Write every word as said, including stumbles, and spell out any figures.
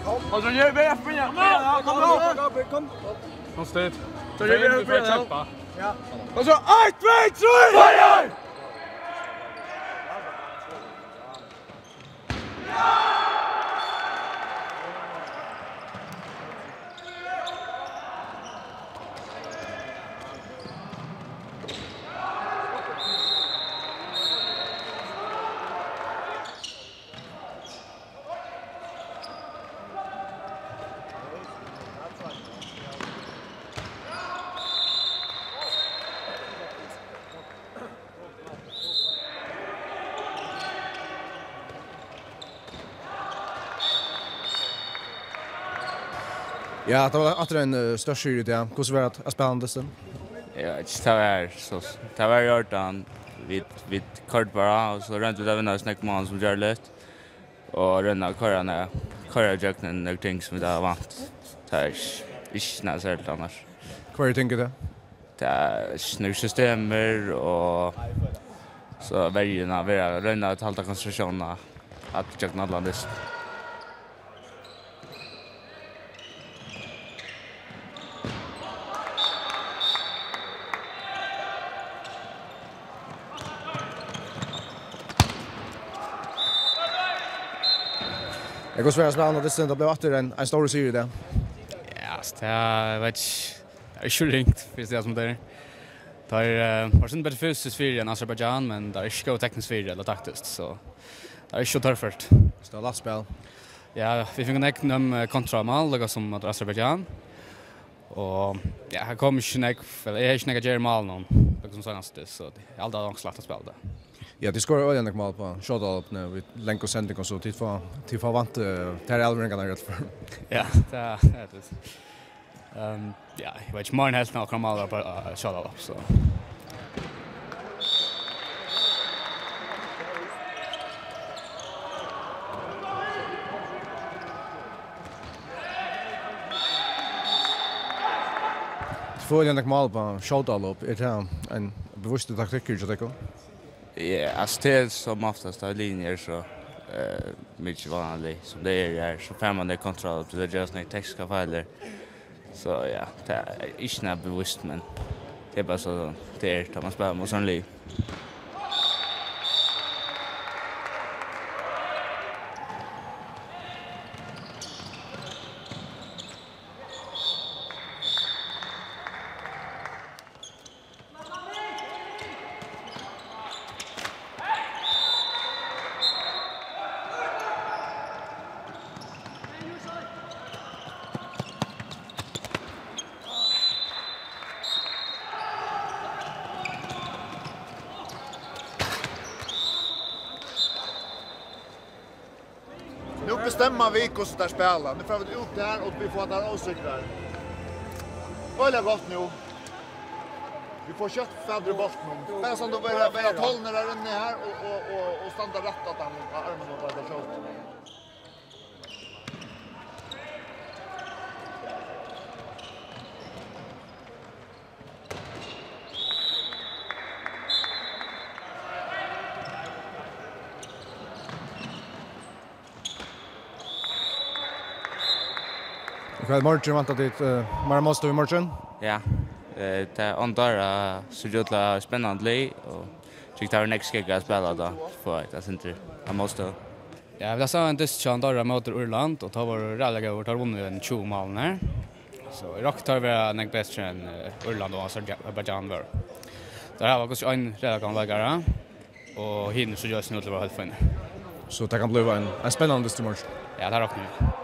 Og så gjør vi det, kom igjen, kom igjen, kom igjen. Kom, kom. Kom, støt. Så gjør vi det, kom igjen. Ja. Og så, ein, tvey, trý, fire! Ja, tað var aftur ein, eh, stór sigur í dag. Hvussu var at, at spæla dystin? Ja, tað var so, tað var í ordan. Vit, vit koyrdu bara, og so royndu vit at vinna so nógv mál sum gjørligt. Og royna at koyra hana, koyra ígjøgnum nøkur ting sum vit hava vant. Tað er ikki, ikki nakað serligt annars. Hvørji ting eru tað? Tað er ikki nøkur systemir og so verjuna, vera, royna at halda konsentratiónina alt ígjøgnum allan dystin. Eg kann svara spælinum, tað bleiv aftur ein, ein stórur sigur í dag. Ja, altso, tað, eg veit ikki. Tað er ikki ringt, fyri at siga sum tað er. Tað er, eh, var sindur betri fysiskt fyri enn Azerbaijan, men tað er ikki góð tekniskt fyri ella taktiskt, so tað er ikki so torført. So tað var lætt spæl? Ja, vit fingu nógv, eh, kontramál, líka sum móti Azerbaijan. Og, ja, her kom ikki nógv, ella eg hevði ikki nógv at gera í málinum, líka sum seinast, so eg haldi, tað var nokk so lætt at spæla tað. Ja, tit skoraðu øgiliga nógv mál á skjótahálvuni við longum sendingum, so tit fáa, tit fáa vant, eh, tær elvingarnar rætt fyri. Ja, tað, tað er tað. Ehm, ja, eg veit ikki, meir enn helvtin av okkara mál var bara, eh, skjótahálv, so. Tit fáa øgiliga nógv mál á skjótahálvum. Er tað ein bevisst taktikkur hjá tykkum? Ja, altso, tað er sum oftast, tá linjan er so, eh, mikið vanlig, sum tað er her, so fær man tey kontrar, og tað gerast nógv tekniskar feilir. So ja, tað er ikki nakað bevisst, men tað er bara so, tað er, tá man spælir móti sovorðnum liði. Nú bestemma vit, hvussu teir spæla. Nú fara vit út har, og vit fáa teir ósigraðir. Øgiliga gott nú. Vit fáa skjótt fatur í bóltinum. Bara sum at vera, vera tolnir har inni her og, og, og, og standa rætt á teimum, á armunum og bara skjóta. Hvat í morgin, vænta tit, eh, meira mótstøðu í morgin? Ja, eh, tað er Andorra, sær út til at vera spennandi lið, og tykist tað var nógv skegg at spæla tá, fáa eitt sindur av mótstøðu. Ja, vit hava sæð ein dyst hjá Andorra móti Írland, og tá vóru ræðuliga góðir, teir vunnu ein tjúgu málum her. So eg rokni teir vera nógv betri enn, eh, Írland og Azerbaijan vóru. Teir hava kanska ein ræðuliga góðan leikara, og hinir síggja eisini út til at vera heilt fínir. So tað kann blíva ein, ein spennandi dystur í morgin? Ja, tað rokni eg við.